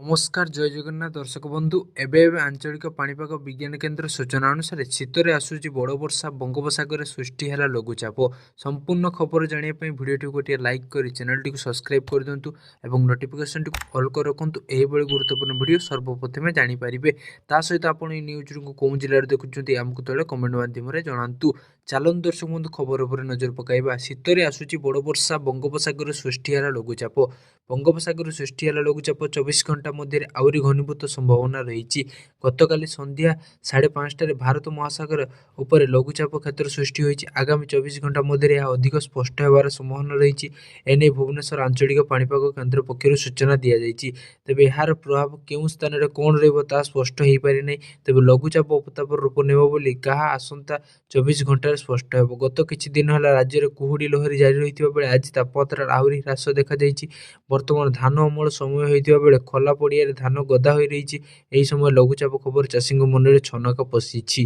ନମସ୍କାର, ଜୟ ଜଗନ୍ନାଥ ଦର୍ଶକ ବନ୍ଧୁ। ଏବେ ଏବେ ଆଞ୍ଚଳିକ ପାଣିପାଗ ବିଜ୍ଞାନ କେନ୍ଦ୍ର ସୂଚନା ଅନୁସାରେ ଶୀତରେ ଆସୁଛି ବଡ଼ ବର୍ଷା, ବଙ୍ଗୋପସାଗରରେ ସୃଷ୍ଟି ହେଲା ଲଘୁଚାପ। ସମ୍ପୂର୍ଣ୍ଣ ଖବର ଜାଣିବା ପାଇଁ ଭିଡ଼ିଓଟିକୁ ଗୋଟିଏ ଲାଇକ୍ କରି ଚ୍ୟାନେଲଟିକୁ ସବସ୍କ୍ରାଇବ୍ କରିଦିଅନ୍ତୁ ଏବଂ ନୋଟିଫିକେସନଟିକୁ ଅଲ୍ କରି ରଖନ୍ତୁ। ଏହିଭଳି ଗୁରୁତ୍ୱପୂର୍ଣ୍ଣ ଭିଡ଼ିଓ ସର୍ବପ୍ରଥମେ ଜାଣିପାରିବେ। ତା ସହିତ ଆପଣ ଏହି ନ୍ୟୁଜ୍ଟିକୁ କେଉଁ ଜିଲ୍ଲାରୁ ଦେଖୁଛନ୍ତି, ଆମକୁ ତଳେ କମେଣ୍ଟ ମାଧ୍ୟମରେ ଜଣାନ୍ତୁ। ଚାଲନ୍ତୁ ଦର୍ଶକ ବନ୍ଧୁ, ଖବର ଉପରେ ନଜର ପକାଇବା। ଶୀତରେ ଆସୁଛି ବଡ଼ ବର୍ଷା, ବଙ୍ଗୋପସାଗରରେ ସୃଷ୍ଟି ହେଲା ଲଘୁଚାପ। ବଙ୍ଗୋପସାଗରରେ ସୃଷ୍ଟି ହେଲା ଲଘୁଚାପ, 24 ଘଣ୍ଟା ମଧ୍ୟରେ ଆହୁରି ଘନୀଭୂତ ସମ୍ଭାବନା ରହିଛି। ଗତକାଲି ସନ୍ଧ୍ୟା 5:30ରେ ଭାରତ ମହାସାଗର ଉପରେ ଲଘୁଚାପ କ୍ଷେତ୍ର ସୃଷ୍ଟି ହୋଇଛି। ଆଗାମୀ 24 ଘଣ୍ଟା ମଧ୍ୟରେ ଏହା ଅଧିକ ସ୍ପଷ୍ଟ ହେବାର ସମ୍ଭାବନା ରହିଛି। ଏନେଇ ଭୁବନେଶ୍ୱର ଆଞ୍ଚଳିକ ପାଣିପାଗ କେନ୍ଦ୍ର ପକ୍ଷରୁ ସୂଚନା ଦିଆଯାଇଛି। ତେବେ ଏହାର ପ୍ରଭାବ କେଉଁ ସ୍ଥାନରେ କ'ଣ ରହିବ, ତାହା ସ୍ପଷ୍ଟ ହୋଇପାରିନାହିଁ। ତେବେ ଲଘୁଚାପ ଅବତାପର ରୂପ ନେବ ବୋଲି କାହା ଆସନ୍ତା 24 ଘଣ୍ଟାରେ ସ୍ପଷ୍ଟ ହେବ। ଗତ କିଛି ଦିନ ହେଲା ରାଜ୍ୟରେ କୁହୁଡ଼ି ଲହରୀ ଜାରି ରହିଥିବା ବେଳେ ଆଜି ତାପମାତ୍ରାରେ ଆହୁରି ହ୍ରାସ ଦେଖାଯାଇଛି। ବର୍ତ୍ତମାନ ଧାନ ଅମଳ ସମୟ ହୋଇଥିବା ବେଳେ ଖୋଲା ପଡ଼ିଆରେ ଧାନ ଗଦା ହୋଇ ରହିଛି। ଏହି ସମୟରେ ଲଘୁଚାପ ଖବର ଚାଷୀଙ୍କ ମନରେ ଛନକା ପଶିଛି।